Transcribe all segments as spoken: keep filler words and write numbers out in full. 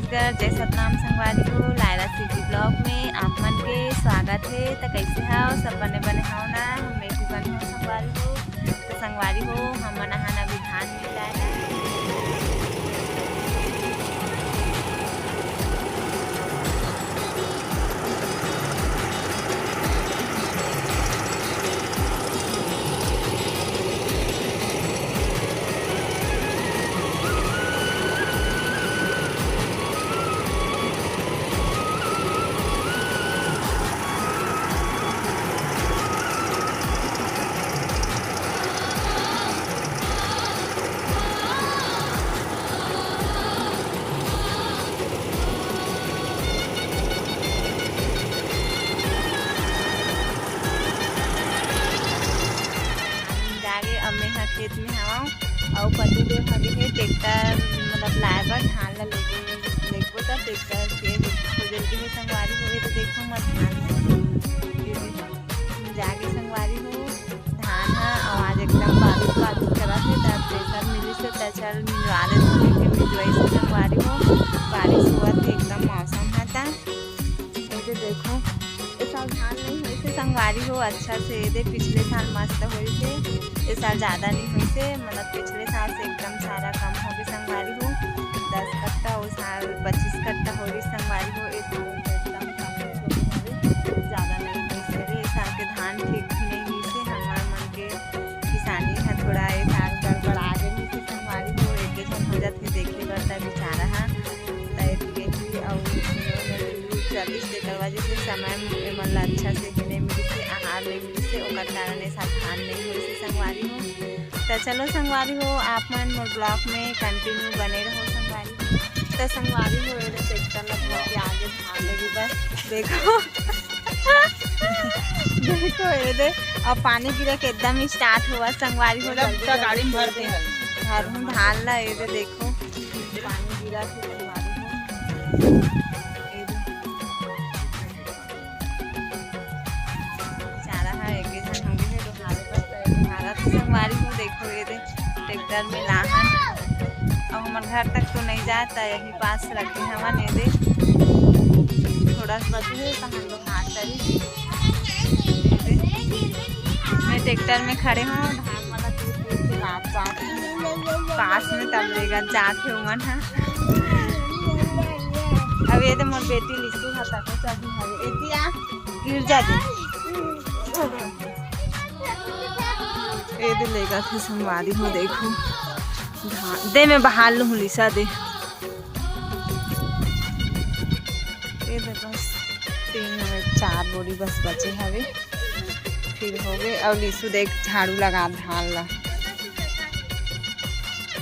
नमस्कार, जय सतनाम संगवारी हो, लायरा सिटी ब्लॉग में आप मन के स्वागत हे। त कैसे हव सब? बने बने हव ना? हम भी बने हव संगवारी हो। त संगवारी हो, हमन अहन अभी धान मिसाय ला। जागे अब मैं ह खेत में हवं, अउ पति देव ह गे हे ट्रैक्टर, मतलब, लाए बर धान ला लेगे, लेगबो त ट्रैक्टर के खोजल के हे संगवारी हो। ये तो देखो मत धान जागे संगवारी हो। धान ह आवाज एकदम बारिश बारिश करत हे, त प्रेशर मिलिस हे, त चल मिंजवा देथन, लेकिन मिंजवाइस हे संगवारी हो। बारिश होवत हे, एकदम मौसम ह त। ये दे देखो, ए साल धान नहीं होइस हे संगवारी हो अच्छा से, ये दे पिछले साल मस्त होइस हे, ए साल ज्यादा नहीं होइस हे, मतलब पिछले साल से एकदम सारा कम हो गए संगवारी हो। दस कट्टा, ओ साल पच्चीस कट्टा हो रही संगवारी हो, ए साल तो एकदम कम हो गए, ज्यादा नहीं होइस हे। ए साल के धान ठीक भी नहीं होइस हे, हमार मन के किसानी ह थोड़ा ए साल गड़बड़ा गे रहिस हे संगवारी हो, एके झन हो जाथे देखे बर त बिचारा ह, त एतके ही अउ चलिस, तेकर वजह से समय एमन ला अच्छा से ही नहीं मिलिस हे, आहार नहीं मिलिस हे, ओकर कारण ए साल धान नहीं होइस हे संगवारी हो। त चलो संगवारी हो, आप मन मोर ब्लॉग में कंटिन्यू बने रहो संगवारी हो। त संगवारी हो, ये ट्रैक्टर लगा के आगे भाग लेगी बस। देखो, देखो ये दे, अब पानी गिरे के एकदम स्टार्ट हुआ संगवारी हो। एकदम जल्दी पूरा जल्दी गाड़ी में भर दे। भर हूँ धान ला, ये दे देखो पानी गिरा के संगवारी हो। ये दे। बेचारा है, एक ही झन होंगे है, डोहारे पर तो डोहारा तो संगवारी हो, देखो ये दे, ट्रैक्टर में लाहन। अब हमर घर तक तो नहीं जाए, तो यही पास रखे हवन, ये दे। थोड़ा सा बचे है, तो हम लोग हाथ करी। मैं ट्रैक्टर में खड़े हूँ, धान वाला तूर तूर के लात जात हे। पास में तब लेगा जात हे उमन ह। अब ये दे मोर बेटी लिसू ह, तको चाबी हवे। एती आ। गिर जा दे। ए दे लेगा थे संगवारी हो, देखो। धान दे में बहाल लूँ लिसा दे। ए दे बस तीन चार बोरी बस बचे हवे, फिर हो गए। और लिसू देख झाड़ू लगा धान ला।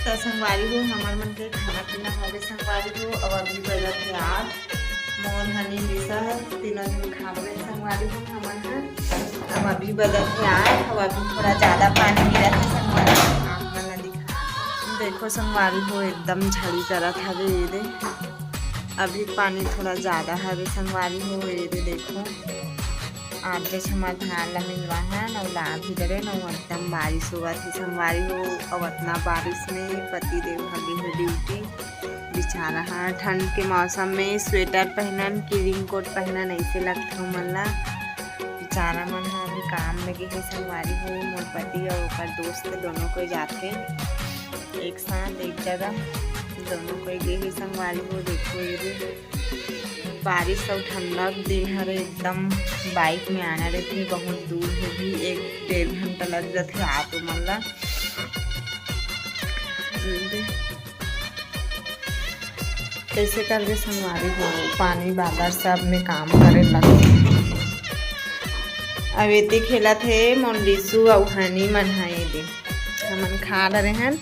त संगवारी हो, हमर मन के खाना पीना हो गए संगवारी हो। अब अभी बजत हे आठ। मोर हनी लिसा ह, तीनों झन खा लेबे संगवारी हो हमन ह। अब अभी बजत हे आठ, अब अभी थोड़ा ज्यादा पानी गिरत हे संगवारी हो, आप मन ला दिखा। देखो संगवारी हो, एकदम झड़ी करत हवे ये दे। अभी पानी थोड़ा ज्यादा हवे संगवारी हो, ये दे देखो। आज जैसे हमार धान ला मिंजवा हन अउ ला भी डरे न, एकदम बारिश होवत हे संगवारी हो। अब अतना बारिश में पति देव ह गे हे ड्यूटी। बेचारा ह ठंड के मौसम में स्वेटर पहनन कि रेनकोट पहनन, ऐसे लगथे ओमन ला। बेचारा मन ह अभी काम में गे हे संगवारी हो। मोर पति अउ ओकर दोस्त दोनों कोई जाथे एक साथ एक जगह, दोनों कोई गे हे संगवारी हो। देखो ये दे। बारिश अउ ठंडा के दिन हरे, एकदम बाइक में आना रहथे, बहुत दूर हे भी, एक डेढ़ घंटा लग जाथे आत मन ला। कैसे करके संगवारी हो, पानी बादर सब में काम करे लगथे। अब एती खेलत हे मोर लिसू अउ हनी मन ह, ये दे हमन खा डरे हन।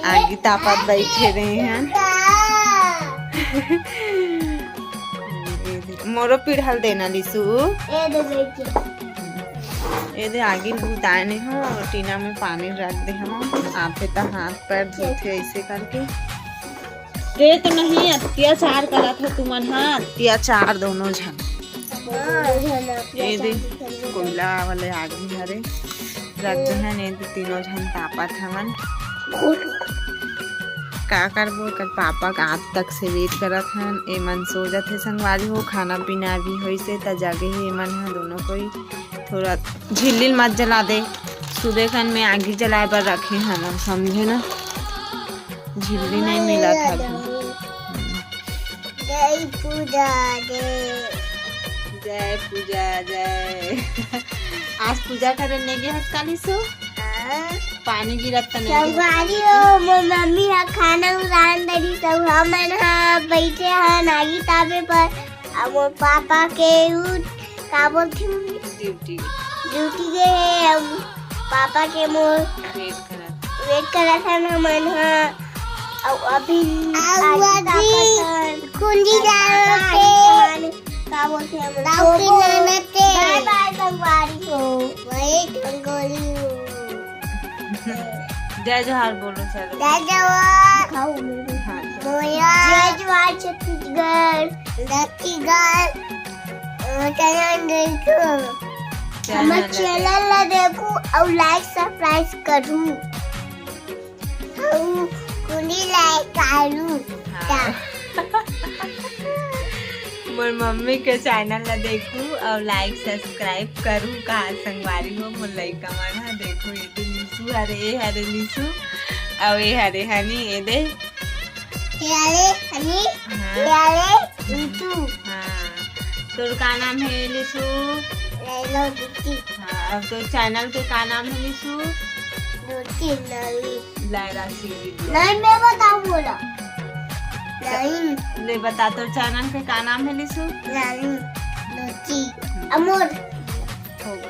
आगी तापत बैठे रहे हैं। मोरो पिढ़ल देना लिसू। ए दे बेटी। ए दे आगी बुताए नहीं हो, टीना में पानी रख दे हम। आप तो हाथ पैर धोते ऐसे करके। रे तो नहीं, अत्याचार करत हो तुमन, हाँ, अत्याचार दोनों झन। ये दे कोयला वाले आगी हरे रख दे हन, ये दे तीनों झन तापत हवन। का करबो, एकर पापा का आज तक से वेट करत हन। एमन सो जथे संगवारी हो, खाना पीना अभी होइसे त जागे हे एमन ह दोनों कोई। थोड़ा झिल्ली ल मत जला दे, सुबह खन में आगी जलाए बर रखे हन, समझे ना, झिल्ली नहीं मिलत हे अभी। जय पूजा जय। जय पूजा जय। आज पूजा करे नहीं गे हस काली सो? हाँ। पानी गिरत त नहीं गे हस संगवारी काली हो, सो? मोर मम्मी ह खाना उरान दरी, सब हमन ह बैठे हन आगी तापे पर। अब मोर पापा के उ का बोलथे मम्मी? ड्यूटी। ड्यूटी गे हे, अब पापा के मोर वेट करत। वेट करत हन हमन ह। अउ अभी अउ आगी अभी तापत हन। कुंडी अउ डालत पापा हे। हमन का बोलथे हमन? दाऊ के सोबो। नाना ते। बाय बाय संगवारी हो। वही संगवारी हो। जय जोहार बोलो, चलो। जय जोहार। दिखाओ मेरे। हाँ, चलो। मोया। जय जोहार छत्तीसगढ़। छत्तीसगढ़। अ, चैनल देखो। चैनल हमर ला चैनल ला देखो अउ लाइक सब्सक्राइब करू। अउ कुंडी लाइक करू। हाँ। मोर मम्मी के चैनल ला देखू अउ लाइक सब्सक्राइब करू का संगवारी हो। मोर लइका मन ह देखो, ये दे लिसू हरे, ए हरे लिसू, अउ ए हरे हनी, ए दे। ए हरे हनी, हाँ। ए हरे लिसू। हाँ। तोर का नाम हे लिसू? लैलो दीदी। हाँ, अउ तोर चैनल के का नाम हे लिसू? दो तीन नहीं। लायरा सीरी ब्लॉग। नहीं, मैं बताऊँ बोला। नहीं। ले बता, तोर चैनल के का नाम हे लिसू? नहीं। दो तीन। अमोर।